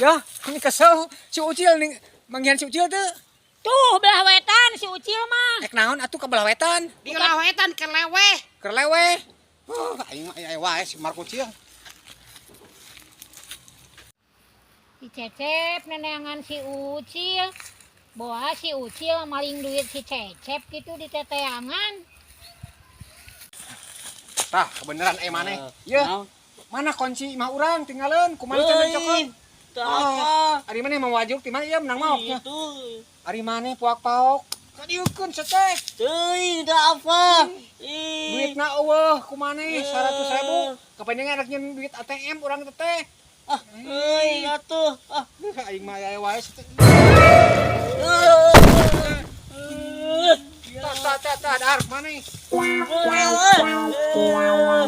Ya, ini kesel si Ucil nih, manggihan si Ucil tuh. Tuh belah wetan si Ucil mah. Ek naon atuh ka belah wetan? Di belah wetan keur leweh. Keur leweh. Oh, aing mah aya wae si Markucil. Si Cecep neneangan si Ucil. Boa si Ucil maling duit si Cecep gitu di teteangan. Tah, kebeneran maneh. Yeuh. Mana kunci imah urang tinggalin, kumaha can dicokot? Ah, Ari maneh mau wajuk ti mana ieu menang maoknya. Itu. Ari maneh puak-paok. Kadieukeun cetek. Teuing da apa? Duitna eueuh kumaneh 100.000. Kepentingan rek nyeun duit ATM urang teh. Ah, euy atuh. Ah, aing mah aya wae cetek. Tah tah tah tah dahar maneh.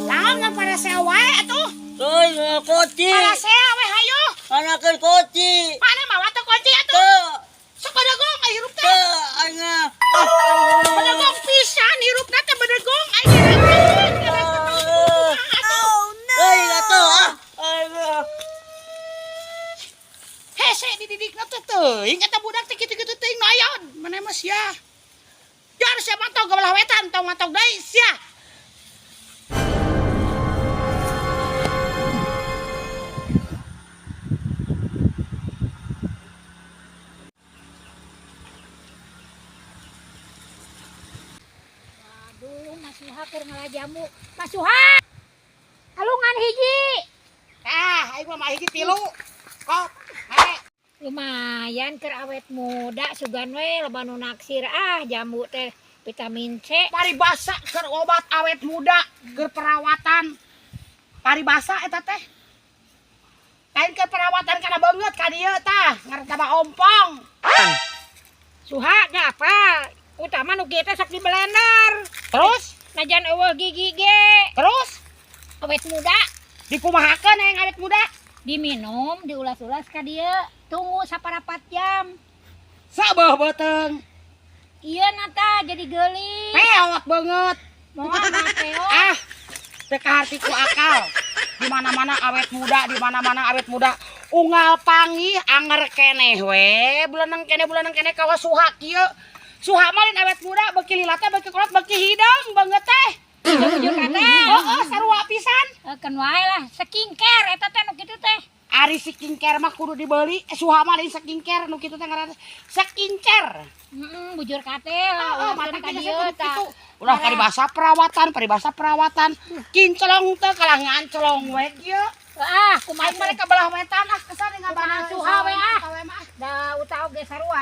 Naon ngan pada sea wae atuh? Euy, kunci. Pada sea we hayu. Anakeun kunci. Mana mawa teh kunci atuh? Teu, Sok bedegong ai hirup teh. teu aing. Bedegong pisan hirupna teh bedegong aing ngerakeun. Euy, atuh ah. Aing. Hese dididikna teh teuing eta budak teh kitu-kitu teuing nu aya maneh mah sia. Jar sia mantog ka belah wetan tong mantog deui sia. Waduh, Mas Suha keur ngala jamu. Mas Suha. Alungan hiji. Tah, aing mah hiji tilu. Kok, he. Lumayan keur awet muda sugan we loba nu naksir ah jambu teh vitamin C. Paribasa keur obat awet muda, keur perawatan. Paribasa eta teh. Lain keur perawatan kana beungeut ka dieu tah, ngartaba ompong. Suha nya apa? Utama nu kieu teh sok di blender. Terus, Najan eueuh gigi ge. terus Awet muda dikumahakeun hayang awet muda? Diminum, diulas-ulas ka dieu. Tunggu saparapat jam. Sabeuh beuteung. Iya nata jadi geulis. Peot beungeut. Moal mah peot. Ah, teu kaharti ku akal. Di mana-mana awet muda, di mana-mana awet muda. Unggal panggih anger keneh we, bulanang keneh kawas Suha kieu. Suha mah lain awet muda, beuki lila teh beuki kolot beuki hideung beungeut teh. Bujur kata. Heeh, sarua pisan. Keun wae lah, skincare eta teh nu kitu teh. Ari skincare mah kudu dibeli, Suha mah lain skincare nu kitu teh ngaranna skincare. Heeh, bujur kate lah, Heeh, ulaskeun mata ka kita dieu tah. kitu. Ulah paribasa perawatan, paribasa perawatan. Kincelong teh kalah ngancelong we kieu. Ah, kumaha Aing mereka belah wetan ah kesan Kumaha ngabana Suha we ah. mah. Da utah oge sarua.